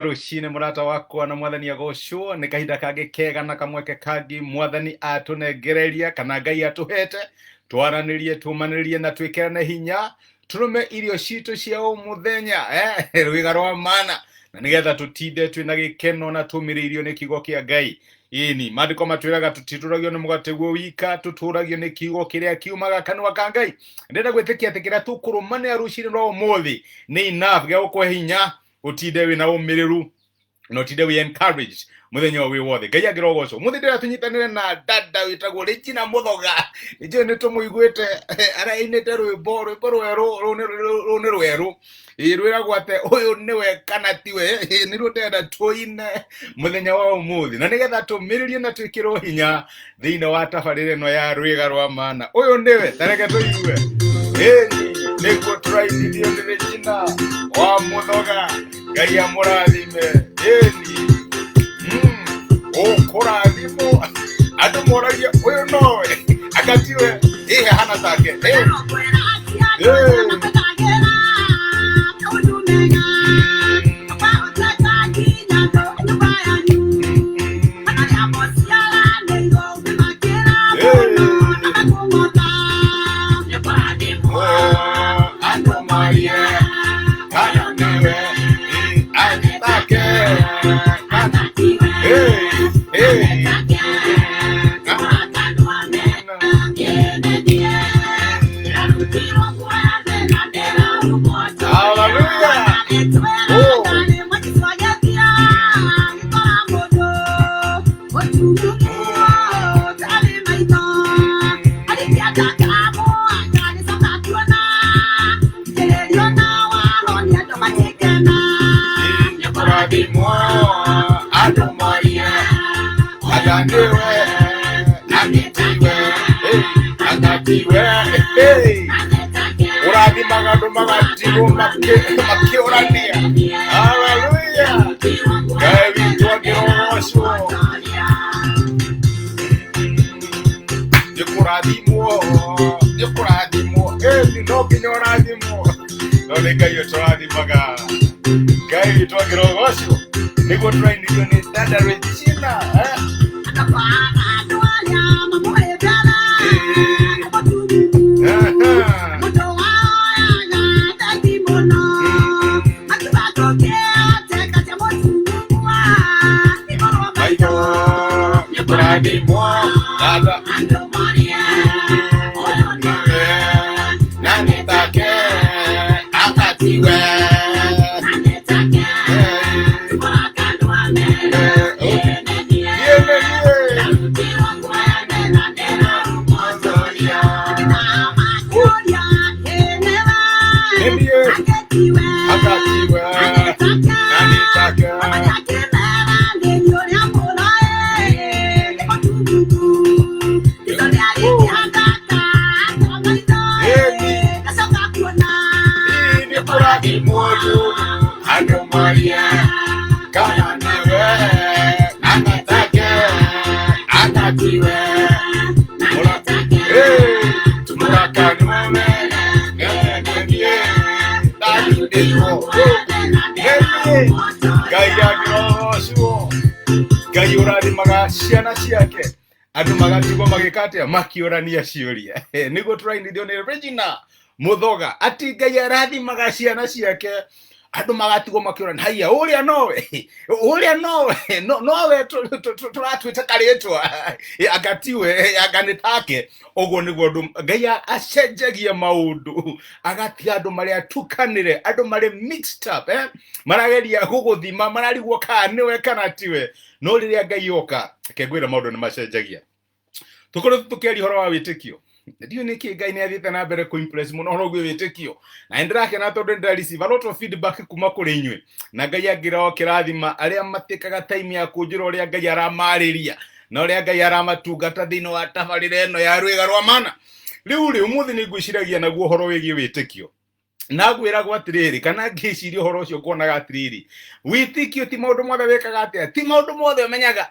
Rũcinĩ mũrata wakwa na mwathani agocwo nĩ kahinda kangĩ kega na kamweke kangĩ mwathani atũnengereria kana Ngai atũhete twaranĩrie, tũmanĩrie na twĩkĩrane hinya, tũrũme irio citũ cia o mũthenya, rwĩga rwa mana, na nĩgetha tũtinde twĩna gĩkeno na tũmĩrĩirio nĩ kiugo kĩa Ngai. Ĩni, maandĩko matwĩraga tũtitũragio nĩ mũgate guo wika, tũtũragio nĩ kiugo kĩrĩa kiumaga kanua ka Ngai. Ndĩrenda gwĩtĩkia atĩ kĩrĩa tũkũrũmanĩra rũcinĩ rwa ũmũthĩ nĩ enough gĩa gũkũhe hinya ũtinde wĩna ũmĩrĩru na ũtinde wĩ encouraged mũthenya ũyũ wĩ wothe. Ngai angĩrogocwo. Mũthĩ ndĩrenda tũnyitanĩre na dada wĩtagwo Regina Mũthoga. Nĩnjũĩ nĩ tũmũiguĩte arainĩte rwĩmbo, rwĩmbo rwerũ, rũu nĩ rwerũ. Ĩĩ, rwĩragwo atĩ ũyũ nĩwe kana tiwe. Ĩĩ, nĩruo ndĩrenda tũine mũthenya wa ũmũthĩ, na nĩgetha tũmĩrĩrie na twĩkĩrwo hinya thĩinĩ wa tabarĩra ĩno ya rwĩga rwa mana. Ũyũ nĩwe, tareke tũigue. Ĩni, nĩguo tũrainithio nĩ Regina wa Mũthoga. Ngai amũrathime. Ĩni, ũkũrathimwo. Andũ moragia ũyũ nowe, anga tiwe, ĩĩ hana take. Ĩĩ. Andũ morie kana nĩwe, anĩtake kana ĩĩ. Hallelujah. Oh. Kũrathimwo andũ morie anga nĩwe anĩtiwe, anga tiwe. Ũrathimaga andũ magatigwo makĩũrania. Haleluya. Ngai witũ angĩrogocwo. Nĩ kũrathimwo, nĩ kũrathimwo. Ĩni no nginya ũrathimwo, no nĩ Ngai ũtũrathimaga. Ngai witũ angĩrogocwo. Nĩguo tũrainithio nĩ dada Regina, eh? Aha. Maitho nĩ kũrathimwo dada nĩwe na nĩ take akatiwe. Akatiwe na nĩ take. Nĩ kũrathimwo andũ morie kana nĩwe anatake anatiwe. Tũmũrakanue nĩniĩ ndarindĩirwo nĩniĩ. Ngai angĩrogocwo. Ngai ũrathimaga ciana ciake, andũ magatigwo magĩka atĩa? Makĩũrania ciũria. Nĩguo tũrainithio nĩ Regina Mũthoga ati Ngai arathimaga ciana ciake, andũ magatigwo makĩũrania, haiya, ũrĩa nowe, ũrĩa nowe, nowe tũratwĩte karĩtwa, anga tiwe, anga nĩ take. Ũguo nĩguo andũ Ngai acenjagia maũndũ, agatiga andũ marĩ atukanĩre, andũ marĩ mixed up, eh? Marageria gũgũthima, mararigwo kana nĩwe kana tiwe. No rĩrĩa Ngai oka, reke ngwĩre maũndũ nĩ macenjagia. Tũkoretwo tũkĩaria ũhoro wa wĩtĩkio. Ndiũĩ nĩkĩ Ngai nĩ athiĩte na mbere kũ impress mũno ũhoro wĩgiĩ wĩtĩkio, na nĩ ndĩrakena tondũ nĩ ndĩra receive a lot of feedback kuma kũrĩ inyuĩ, na Ngai angĩra kĩrathima arĩa matĩkaga time ya kũnjĩra ũrĩa Ngai aramarĩria na ũrĩa Ngai aramatungata thĩinĩ wa tabarĩra ĩno ya rwĩga rwa mana. Rĩu rĩ, ũmũthĩ nĩ ngwĩciragia naguo ũhoro wĩgiĩ wĩtĩkio, na ngwĩragwo atĩrĩrĩ, kana ngĩciria ũhoro ũcio nguonaga atĩrĩrĩ, wĩtĩkio ti maũndũ mothe wĩkaga atĩa, ti maũndũ mothe ũmenyaga.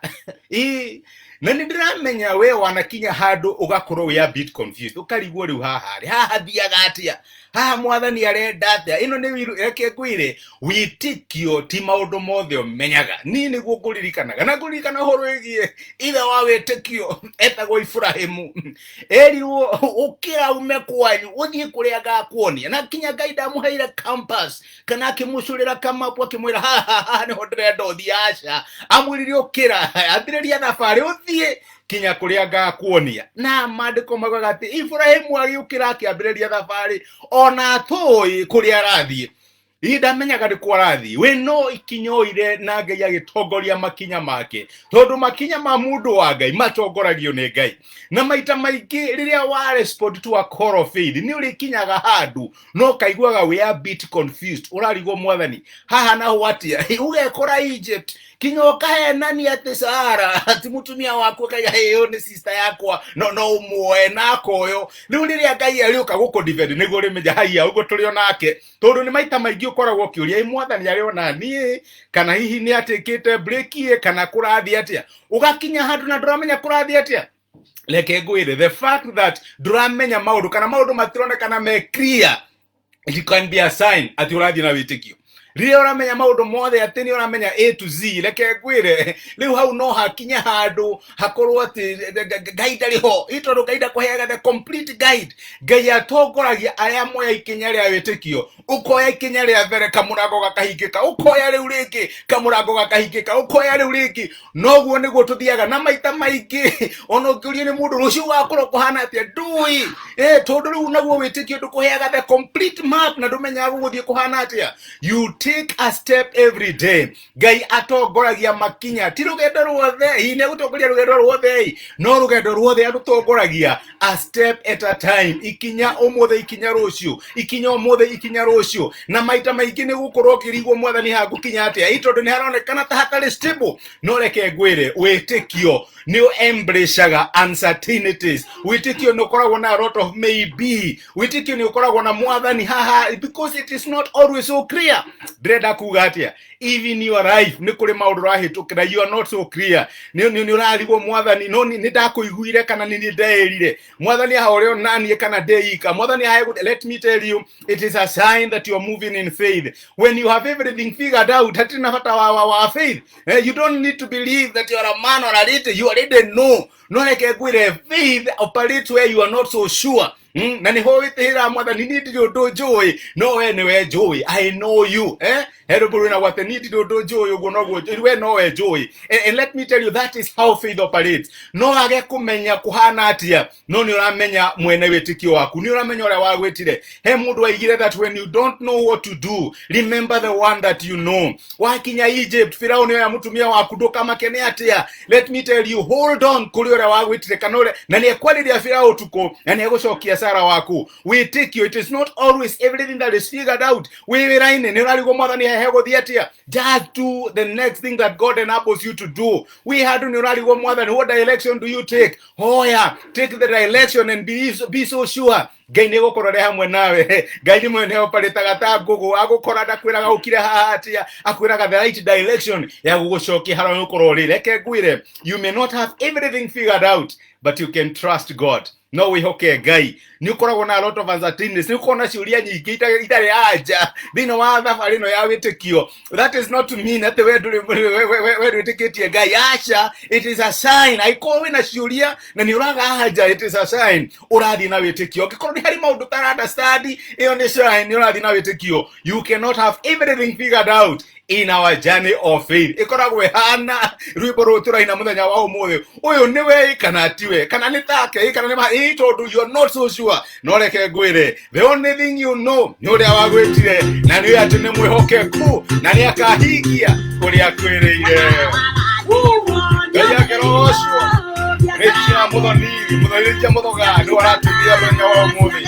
Ĩĩ, Na nĩ ndĩramenya we wanakinya handũ ũgakorwo wĩ a bit confused, ũkarigwo rĩu haha rĩ, haha thiaga atĩa, haha mwathani arenda atĩa, ĩno nĩ wiru. Reke ngwĩre, wĩtĩkio ti maũndũ mothe ũmenyaga. Niĩ nĩguo ngũririkanaga na ngũririkana ũhoro wĩgiĩ ithe wa wĩtĩkio etagwo Iburahĩmu. Erirwo ũkĩra ume kwanyu ũthiĩ kũrĩa ngakuonia, na kinya Ngai ndamũheire compass kana akĩmũcũrĩra kamapu akĩmwĩra haha haha nĩho ndĩrenda ũthiĩ. Aca, amwĩrire ũkĩra, ambĩrĩria thabarĩ ũthiĩ kinya kũrĩa ngakuonia. Na maandĩko maugaga atĩ Iburahĩmu agĩũkĩra akĩambĩrĩria thabarĩ ona atũĩ kũrĩa arathiĩ. Hihi ndamenyaga nĩ kũ arathiĩ. We no ikinya oire na Ngai agĩtongoria makinya make, tondũ makinya ma mũndũ wa Ngai matongoragio nĩ Ngai. Na maita maingĩ rĩrĩa wa respond to a call of faith, nĩ ũrĩkinyaga handũ no kaiguaga we a bit confused, ũrarigwo mwathani haha naho atĩa. Ũgekora Egypt kinya ũkahenania atĩ Sara ti mũtumia waku, ũkaiga ĩyo nĩ sister yakwa, no no ũmuoe na akoyo. Rĩu rĩrĩa Ngai arĩũka gũkũ defend, nĩguo ũrĩmenya haiya ũguo tũrĩ onake, tondũ nĩ maita maingĩ ũkoragwo ũkĩũria, ĩ mwathani arĩ ona niĩ, kana hihi nĩ atĩkĩte break ĩ, kana kũrathiĩ atĩa? Ũgakinya handũ na ndũramenya kũrathiĩ atĩa. Reke ngwĩre, the fact that ndũramenya maũndũ kana maũndũ matironekana me clear, it can be a sign atĩ ũrathiĩ na wĩtĩkio. Rĩrĩa ũramenya maũndũ mothe, atĩ nĩ ũramenya A to Z, reke ngwĩre, rĩu hau no hakinye handũ hakorwo atĩ Ngai ndarĩ ho. Ĩ tondũ Ngai ndakũheaga the complete guide. Ngai atongoragia arĩa moya ikinya rĩa wĩtĩkio. Ũkoya ikinya rĩa mbere, kamũrango gakahingĩka, ũkoya rĩu rĩngĩ, kamũrango gakahingĩka, ũkoya rĩu rĩngĩ. Noguo nĩguo tũthiaga. Na maita maingĩ ona ũngĩũrio nĩ mũndũ rũciũ gũgakorwo kũhana atĩa, ndũĩ. Tondũ rĩu naguo wĩtĩkio ndũkũheaga the complete map na ndũmenyaga gũgũthiĩ kũhana atĩa. You take a step every day. Ngai atongoragia makinya, ti rũgendo ruothe. Hihi nĩ agũtongoria rũgendo ruothe ĩ, no rũgendo ruothe arũtongoragia a step at a time. Ikinya ũmũthĩ, ikinya rũciũ, ikinya ũmũthĩ, ikinya rũciũ. Na maita maingĩ nĩ gũkorwo ũkĩrigwo mwathani hangũkinya atĩa, ĩ tondũ nĩ haronekana ta hatarĩ stable. No reke ngwĩre, wĩtĩkio nĩ embraceaga uncertainties. Wĩtĩkio nĩ ũkoragwo na a lot of maybe. Wĩtĩkio nĩ ũkoragwo na mwathani haha, because it is not always so clear. Ndĩrenda kuga atĩa? Even your life, nĩ kũrĩ maũndũ ũrahĩtũkĩra, you are not so clear. Nĩ ũrarigwo mwathani, no nĩ ndakũiguire kana nĩ niĩ ndeĩrire, mwathani haha ũrĩ onaniĩ kana ndeika, mwathani haha. Let me tell you, it is a sign that you are moving in faith. When you have everything figured out, hatirĩ na bata wa faith. You don't need to believe that you are a man or a lady. You already know. No reke ngwĩre, faith operates where you are not so sure. Na nĩho wĩtĩhĩra mwathani, niĩ ndirĩ ũndũ njũĩ, no we nĩwe njũĩ. I know you. He rwĩmbo rwĩnagwo atĩ niĩ ndirĩ ũndũ njũĩ, ũguo noguo we nowe njũĩ. And let me tell you, that is how faith operates. No age kũmenya kũhana atĩa, no nĩ ũramenya mwene wĩtĩkio waku, nĩ ũramenya ũrĩa wagwĩtire. He mũndũ waigire that when you don't know what to do, remember the one that you know. Wakinya Egypt, Firauni oya mũtumia waku, ndũkamake nĩ atĩa. Let me tell you, hold on kũrĩ ũrĩa wagwĩtire kana ũrĩa, na nĩ ekwarĩria Firaũ ũtukũ na nĩ egũcokia Sara waku. Wĩtĩkio, it is not always everything that is figured out. Wĩ wĩra-inĩ, nĩ ũrarigwo mwathani hehe gũthiĩ atĩa, just do the next thing that God enables you to do. Wĩ handũ nĩ ũrarigwo mwathani, what direction do you take? Hoya, take the direction and be so sure Ngai nĩ gũkorwo arĩ hamwe nawe. Ngai nĩ mwene oparĩtaga ta ngũgũ, agũkora ndakwĩraga ũkire haha atĩa, akwĩraga the right direction ya gũgũcokia harĩa ũgũkorwo ũrĩ. Reke ngwĩre, you may not have everything figured out, but you can trust God. No wĩhoke Ngai. Nĩ ũkoragwo na a lot of uncertainties, nĩ ũkoragwo na ciũria nyingĩ itarĩ anja thĩinĩ wa thabarĩ ĩno ya wĩtĩkio. That is not to mean atĩ we ndũrĩ we ndwĩtĩkĩtie Ngai. Aca, it is a sign. Angĩkorwo wĩna ciũria na nĩ ũraga anja, it is a sign ũrathiĩ na wĩtĩkio. Angĩkorwo nĩ harĩ maũndũ ũtara understand, ĩyo nĩ sign nĩ ũrathiĩ na wĩtĩkio. You cannot have everything figured out in our journey of faith. Ĩkoragwo ĩhana rwĩmbo rũrũ tũraina mũthenya wa ũmũthĩ ũyũ, nĩ we kana tiwe, kana nĩ take ĩ, kana nĩ ma ĩ, tondũ you are not so sure. No reke ngwĩre, the only thing you know nĩ ũrĩa wagwĩtire, na nĩ atĩ nĩ mwĩhokeku na nĩ akahingia ũrĩa akwĩrĩire. Ngai akĩrocwo. Rĩkia Mũthoni, Mũthoni Rĩkia Mũthoga nĩ ũratumia mũthenya wa ũmũthĩ.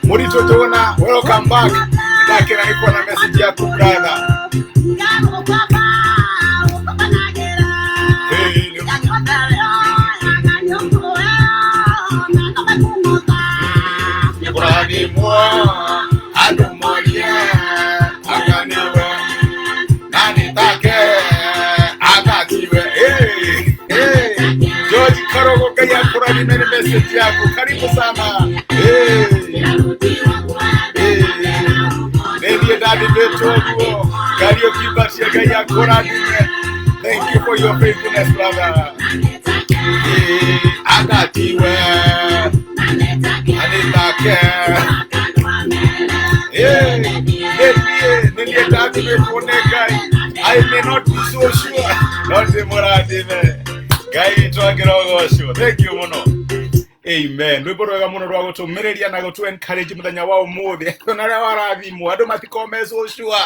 Mũritũ Njũgũna, welcome back. Ndakena nĩ kuona message yaku, brother. Hey, nĩkũrathimwo andũ morie anga nĩwe na nĩ take anga tiwe. Hey, hey. message yaku. Karibu sana. Hey. Hey. Nĩ niĩ ndathimĩtwo guo. Kariũki Mbatia, Ngai akũrathime. Thank you for your faithfulness, brother. Hey, agatiwe anitake. Hey, nĩ niĩ ndathimĩtwo nĩ Ngai. I may not be so sure, no ndĩmũrathime. Ngai witũ angĩrogocwo. Thank you mũno. Amen. Rwĩmbo rwega mũno rwa gũtũmĩrĩria na gũtũ encourage mũthenya wa ũmũthĩ. Ona arĩa warathimwo, andũ matikorwo me so sure.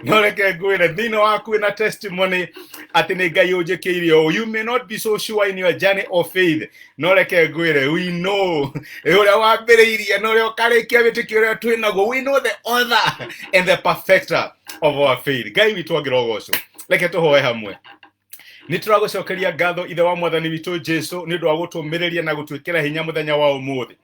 No reke ngwĩre, thĩinĩ waku wĩna testimony atĩ nĩ Ngai ũnjĩkĩire ũũ. You may not be so sure in your journey of faith. No reke ngwĩre, we know ũrĩa wambĩrĩirie na ũrĩa ũkarĩkia wĩtĩkio ũrĩa twĩ naguo. We know the author and the perfecter of our faith. Ngai witũ angĩrogocwo. Reke tũhoe hamwe. Nĩ tũragũcokeria ngatho, Ithe wa Mwathani witũ Jesu, nĩ ũndũ wa gũtũmĩrĩria na gũtwĩkĩra hinya mũthenya wa ũmũthĩ,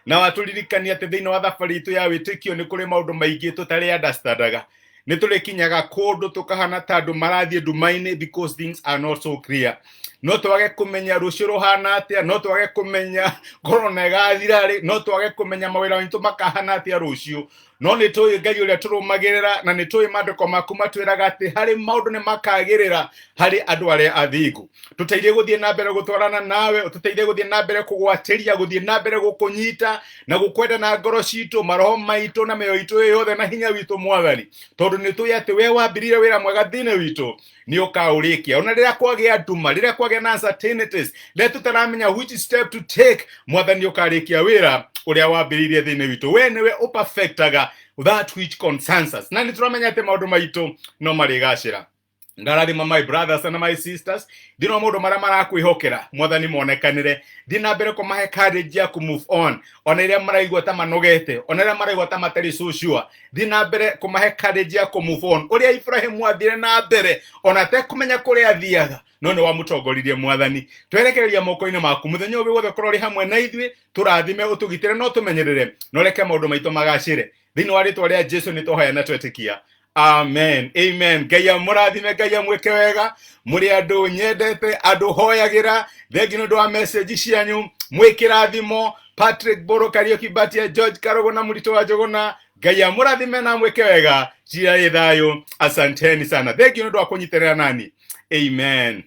na watũririkania atĩ thĩinĩ wa thabarĩ itũ ya wĩtĩkio nĩ kũrĩ maũndũ maingĩ tũtarĩ understandaga. Nĩ tũrĩkinyaga kũndũ tũkahana ta andũ marathiĩ nduma-inĩ because things are not so clear. No twage kũmenya rũciũ rũhana atĩa, no twage kũmenya korona ĩgathira rĩ, no twage kũmenya mawĩra maitũ makahana atĩa rũciũ, no nĩ tũĩ Ngai ũrĩa tũrũmagĩrĩra, na nĩ tũĩ maandĩko maku matwĩraga atĩ harĩ maũndũ nĩ makagĩrĩra harĩ andũ arĩa athingu. Tũteithie gũthiĩ na mbere gũtwarana nawe, ũtũteithie gũthiĩ na mbere kũgwatĩria, gũthiĩ na mbere gũkũnyita na gũkwenda na ngoro citũ, maroho maitũ na mĩoyo itũ yothe na hinya witũ, Mwathani, tondũ nĩ tũĩ atĩ we wambĩrĩire wĩra mwega thĩinĩ witũ nĩ ũkaũrĩkia. Ona rĩrĩa kwagĩa nduma, rĩrĩa kwagĩa na uncertainties, rĩrĩa tũtaramenya which step to take, Mwathani, ũkarĩkia wĩra ũrĩa wambĩrĩirie thĩinĩ witũ. We nĩwe ũperfectaga that which concerns us, na nĩ tũramenya atĩ maũndũ maitũ no marĩgacĩra. Ndarathima my brothers and my sisters thĩinĩ wa maũndũ marĩa marakwĩhokera. Mwathani, monekanĩre, thiĩ na mbere kũmahe courage ya kũ move on, ona rĩrĩa maraigua ta manogete, ona rĩrĩa maraigua ta matarĩ so sure. Thiĩ na mbere kũmahe courage ya kũ move on, ũrĩa Ibrahimu athire na mbere ona atekũmenya kũrĩa athiaga, no nĩ wamũtongoririe. Mwathani, twerekereria moko-inĩ maku. Mũthenya ũyũ wothe korwo ũrĩ hamwe na ithuĩ, tũrathime, ũtũgitĩre, no tũmenyerere, no reke maũndũ maitũ magacĩre. Thĩinĩ wa rĩtwa rĩa Jesu nĩ twahoya na twetĩkia. Amen, amen. Ngai amũrathime, Ngai amwĩke wega. Mũrĩ andũ nyendete, andũ hoyagĩra. Thengi nĩ ũndũ wa message cianyu. Mwĩkĩrathimo Patrick Boro, Kariũki Mbatia, George Karũgũna, Mũritũ wa Njũgũna. Ngai amũrathime na amwĩke wega. Cirai thayũ. Asanteni sana. Thengi nĩ ũndũ wa kũnyitĩrĩra nani. Amen.